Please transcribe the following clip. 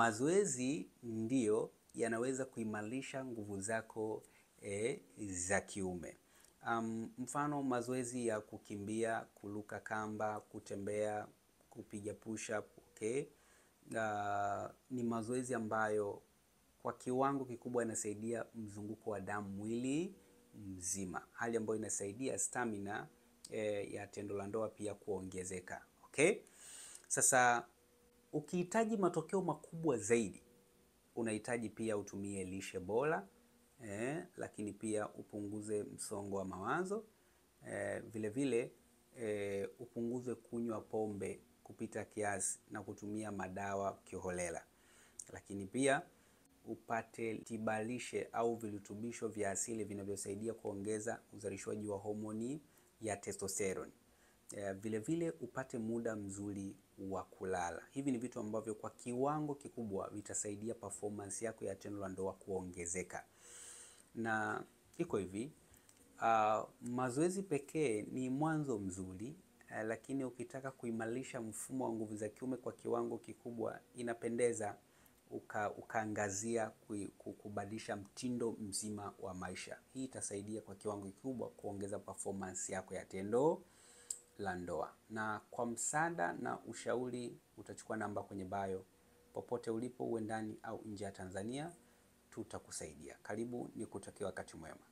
Mazoezi ndiyo yanaweza kuimarisha nguvu zako za kiume. Mfano mazoezi ya kukimbia, kuruka kamba, kutembea, kupiga push up, okay? Ni mazoezi ambayo kwa kiwango kikubwa yanasaidia mzunguko wa damu mwili mzima, hali ambayo inasaidia stamina ya tendo la ndoa pia kuongezeka. Okay? Sasa ukihitaji matokeo makubwa zaidi, unahitaji pia utumie lishe bora, lakini pia upunguze msongo wa mawazo, vile vile upunguze kunywa pombe kupita kiasi na kutumia madawa kiholela, lakini pia upate tiba lishe au virutubisho vya asili vinavyosaidia kuongeza uzalishwaji wa homoni ya testosterone. Vile vile upate muda mzuri wa kulala. Hivi ni vitu ambavyo kwa kiwango kikubwa vitasaidia performance yako ya tendo la ndoa kuongezeka. Na iko hivi, mazoezi pekee ni mwanzo mzuri, lakini ukitaka kuimarisha mfumo wa nguvu za kiume kwa kiwango kikubwa, inapendeza ukaangazia kubadilisha mtindo mzima wa maisha. Hii itasaidia kwa kiwango kikubwa kuongeza performance yako ya tendo la ndoa. Na kwa msaada na ushauri utachukua namba kwenye bio. Popote ulipo, uwe ndani au nje ya Tanzania, tutakusaidia. Karibu, nikutakia wakati mwema.